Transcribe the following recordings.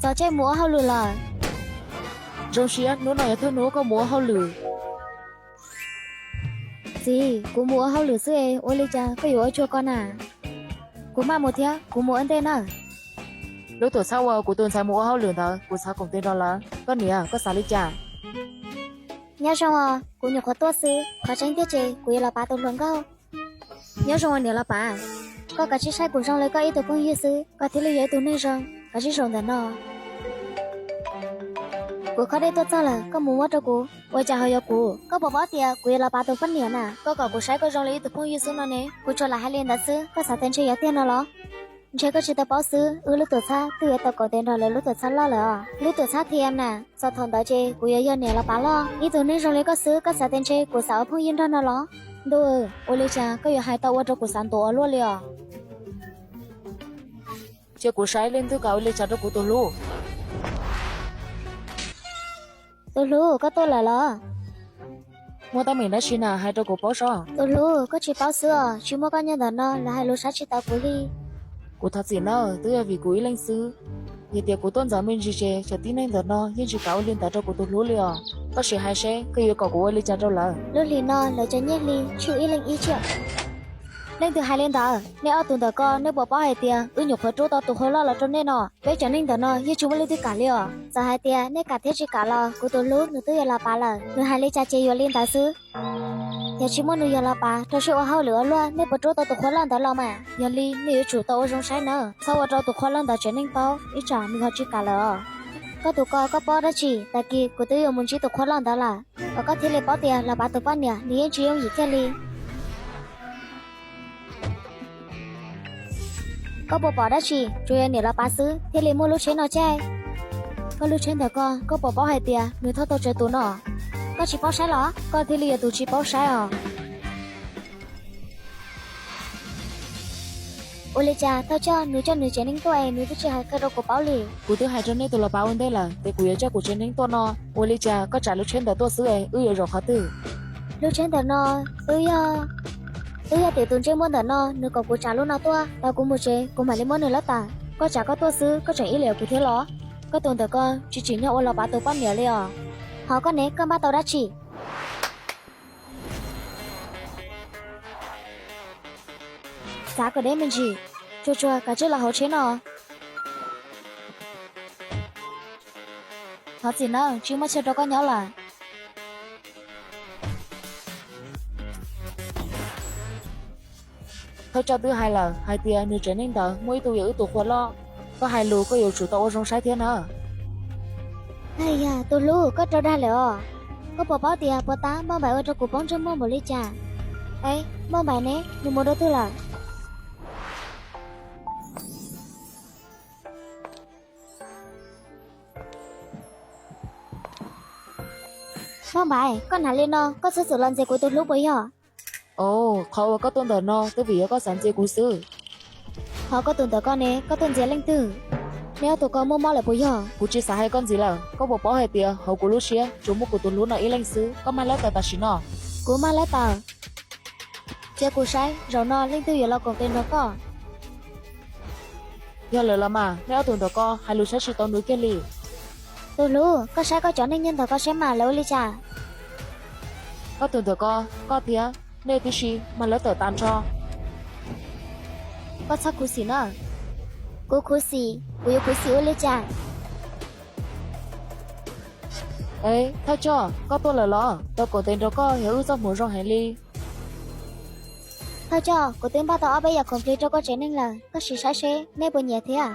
Txog caij mus ua hauj lwm lawm. Zoo siab hnub no yog thawj hnub koj mus ua hauj lwm. Txiv, kuv mus ua hauj lwm xwb es ua li cas koj yuav ua cuag ko na? Kuv maj mus thiab, kuv mus ua ntej nawb. Lub tuam txhab uas kuv tus ntxhais mus ua hauj lwm ntawd kuv xav koom tes nrog lawv, koj niam koj xav li cas? Nyob zoo os, kuv nyuam qhuav tuaj xwb, qhov tseeb tiag ces kuv yuav los pav tus hluas nkauj. Nyob zoo niam los pav, koj kav tsij saib kuv zoo li koj ib tug phooj ywg xwb koj thiaj li yog ib tug neeg zoo, kav tsij zaum ntawm no. Kuv khob dej tuaj txog lawm, koj mus muab rau kuv. Ua cas ho yog kuv? Koj puas paub tias kuv yuav los pav tus poj niam na? Koj kom kuv saib koj zoo li ib tug phooj ywg xwb no ne. Kuv tsuas lam hais li ntawd xwb, koj xav tias ntshe yog tiag no los? Ntshe koj tsis tau paub xwb, wb lub tuam txhab twb yuav tau koom tes nrog lawv lub tuam txhab loj lawm os. Lub tuam txhab thiab na, txog thaum ntawd ces kuv yuav yog niam los pav loj. Ib tug neeg zoo li koj xwb koj xav tias ntshe kuv xav ua phooj ywg nrog no los? Ntuj, ua li cas koj yuav hais tau ua rau kuv xav ntuav ua luaj li os? Cia kuv saib leej twg kam ua li cas rau kuv tus hlub. Tus hlub, koj tuaj lawm los? Muaj teeb meem dab tsi na hais rau kuv paub sob. Tus hlub, koj tsis paub xwb os, tsis muaj koj nyob ntawm no lawv hais lus saib tsis taus kuv li. Kuv thov txim nawb, twb yog vim kuv ib leeg xwb. Yog tias kuv tuaj ntxov me ntsis ces cov tib neeg ntawm no yeej tsis kam ua li ntawd rau kuv tus hlub li os. Koj sim hais seb koj yuav kom kuv ua li cas rau lawv. Lub hlis no lawv cov nyiaj hli tshwj ib leeg ib tsiaj. Leej twg hais li ntawd? Nej ob tug ntawm ko nej puas paub hais tias wb nyuam qhuav rub tau tus qhua loj los rau nej no? Peb cov neeg ntawm no yeej tsis muaj leej twg kam li os. Txawm hais tias nej kam thiab tsis kam los kuv tus hlub nws twb yog los pav lawm, nws hais li cas ces yuav li ntawd xwb. Yog tsis muaj nws yog los pav rau siab ua hauj lwm ua luaj nej puas rub tau tus qhua loj ntawd los mas? Yog li nej yuav tsum tau ua zoo saib nawb, txhob ua rau tus qhua loj ntawd tsev neeg paub, ib tsam nws ho tsis kam lawm os. Koj tus ko koj paub dab tsi? Tag kis kuv twb yuav mus ntsib tus qhua loj ntawd lawm, kom koj thiaj li paub tias los pav tus poj niam nws yeej tsis yooj yim kiag li. Koj puas pom dab tsi? Tsuas yog niam los pav xwb thiaj li muaj lub tsheb no caij. Koj lub tsheb ntawm ko koj puas paub hais tias nws thauj tau tsawg tus no? Koj tsis paub saib los koj thiaj li yog tus tsis paub saib os. Ua li cas thawj coj nws coj nws tsev neeg tuaj es nws twb tsis hais qhia rau kuv paub li? Kuv twb hais rau nej tus los pav ua ntej lawm tias kuv yuav coj kuv tsev neeg tuaj no. Ua li cas koj tsav lub tsheb ntawd tuaj xwb es wb yuav zaum qhov twg? Lub tsheb ntawm no twb yog, twb yog tim tus ntsej muag ntawm no nws kom kuv tsav lub no tuaj, tau kuv mus tsev kuv mam li muab nws lab tas. Koj tsav koj tuaj xwb koj tseem ib leeg kuv thiab los? Koj tus ntawm ko tsis tsim nyog ua los pav tus poj niam li os. Ho koj ne, koj npaj tau dab tsi? Xav kom deb me ntsis. Tsuag tsuag, kav tsij los hauv tsheb no. Thov txim nawb, tsis muaj chaw rau koj nyob lawm. Thawj coj twb hais lawm hais tias nws tsev neeg ntawd muaj ib tug yog wb tus qhua loj. Koj hais lus koj yuav tsum tau ua zoo saib thiab na. Yog tus hlub, koj raug dag lawm os. Koj puas paub tias puag ta Npauj Npaim ua rau kuv poob ntsej muag npaum li cas? Es Npauj Npaim ne, nws mus rau twg lawm? Npauj Npaim, koj hnav li no koj txhob txwm los ntxias kuv tus hlub puas yog? Au, qhov uas koj tuaj ntawm no twb vim yog koj xav ntxias kuv xwb. Ho koj tus ntawm ko ne, koj tuaj ntxias leej twg? Nej ob tug ko muaj mob lawm puas yog? Kuv tsis xav hais koj ntxiv lawm, koj puas paub hais tias hauv kuv lub siab tsuas muaj kuv tus hlub no ib leeg xwb. Koj mag lab tawm tam sim no. Kuv mag lab tawm. Cia kuv saib zaum no leej twg yuav los koom tes nrog koj. Yog lawm los mas, nej ob tug ntawm ko hais lus saib tsis tau nws kiag li. Tus hlub, koj saib koj cov neeg nyob ntawm ko saib mas lawv ua li cas. Koj tus ntawm ko, koj thiab, nej tib si mag lab tawm tas nrho. Koj txhob khuv xim na. Kuv khuv xim? Kuv yuav khuv xim ua li cas? Es thawj coj, koj tuaj lawm los? Tau koom tes nrog koj yog wb txoj hmoov zoo heev li. Thawj coj, kuv twb npaj tau ob peb yam khoom plig rau koj tsev neeg lawm, koj sim saib seb nej puas nyiam thiab.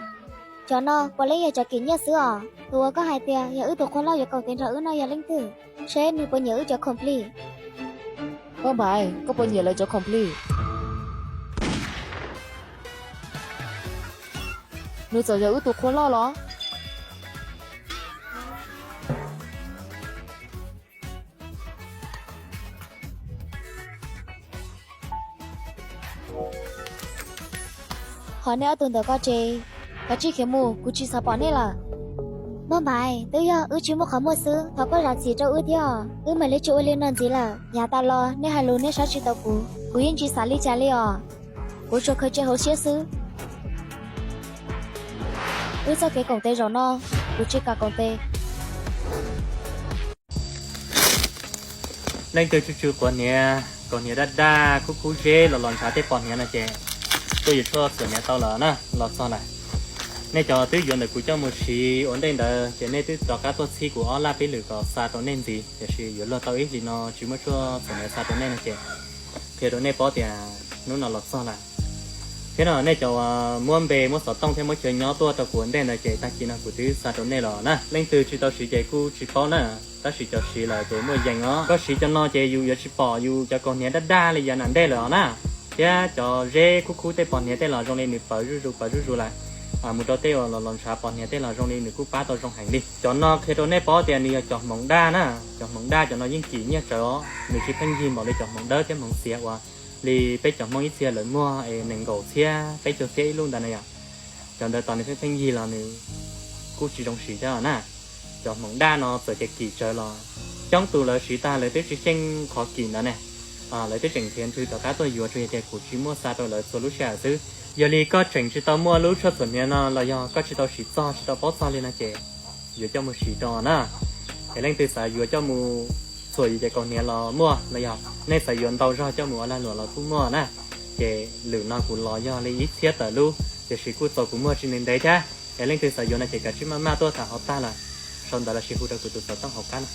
Cov no puav leej yog cov kim nyiaj xwb os. Tus uas koj hais tias yog wb tus qhua loj yuav koom tes nrog wb no yog leej twg? Seb nws puas nyiam wb cov khoom plig. Npauj Npaim, koj puas nyiam lawv cov khoom plig? Nws txawm yog wb tus qhua loj los? Qhov nej ob tug ntawm ko ces kav tsij khiav mus, kuv tsis xav pom nej lawm. Npauj Npaim, twb yog wb tsis muaj qhov muag xwb, thov koj zam txim rau wb thiab, wb mam li tsis ua li no ntxiv lawm. Yav tas los nej hais lus nej saib tsis taus kuv, kuv yeej tsis xav li cas li os. Kuv tsuas khaws tseg hauv siab xwb. Wb txoj kev koom tes zaum no, kuv tsis kam koom tes. Leej twg tsw tsw quav hniav, kaus hniav daj daj, khub khub zeb los los ntshav tej pos hniav no ces tuaj yuav tshuaj txhuam hniav tau lawm na, los txog lawm. Nej cov twb yuav ntawm kuv coj mus siv ua ntej ntawd ces nej twb rov qab tuaj txhib kuv ob laj peb lwm kom xa rau nej ntxiv, tiam sis yuav luag tau ib hlis no tsis muaj tshuaj txhuam hniav xa rau nej no ces qhia rau nej paub tias hnub no los txog lawm. Thiab no nej cov uas muab npe muab xov tooj thiab muab chaw nyob tuaj rau kuv ua ntej ntawd ces tag kis no kuv twb xa rau nej los na. Leej twg tsis tau siv ces kuj tsis paub na, tab sis cov siv lawm ces muaj yees os. Koj siv cov no ces yus yuav tsis pom yus cov kaus hniav daj daj li yav nram ntej lawm os na. Thiab cov zeb khub khub tej pos hniav tej los zoo li nws pawv zuj zus pawv zuj zus lawm. Mus rau tej uas los los ntshav pos hniav tej los zoo li nws kuj pab tau zoo heev li. Cov no qhia rau nej paub tias nws yog cov hmoov daj na. Cov hmoov daj cov no yeej kim nyiaj tsawv os, nws tsis pheej yig npaum li cov hmoov dawb thiab hmoov xiav uas li peb cov Hmoob ib txhia lawv muag es nees nkaum txhiab peb caug txhiab ib lub ntawd na yom. Cov ntawd tos nws pheej pheej yig los nws kuj tsis zoo siv thiab na. Cov hmoov daj no txawm tias kim tsawv los coob tus lawv siv tag lawv twb tsis xyeej qhov kim ntawd ne. Lawv twb tseem nrhiav nthwv rov qab tuaj yuav tsuas yog tias kuv tsis muaj xa rau lawv txhua lub sij hawm xwb. Yog li koj tseem tsis tau muaj lub tshuaj txhuam hniav no los yog koj tsis tau siv txog tsis tau paub txog li no ces yuav coj mus siv rau na. Es leej twg xav yuav coj mus txhuam yus cov kaus hniav los muaj los yog nej xav yuav ntau zog coj mus ua lag luam los kuj muaj na. Ces lwm no kuv los yog li ib txhiab tawm lub, tiam sis kuj txaus kuv muag tsis ntev ntev thiab. Es leej twg xav yuav no ces kav tsij maj maj tuaj tham hauv tag lawm, sau ntawv los sis hu rau kuv tus xov tooj hauv qab no.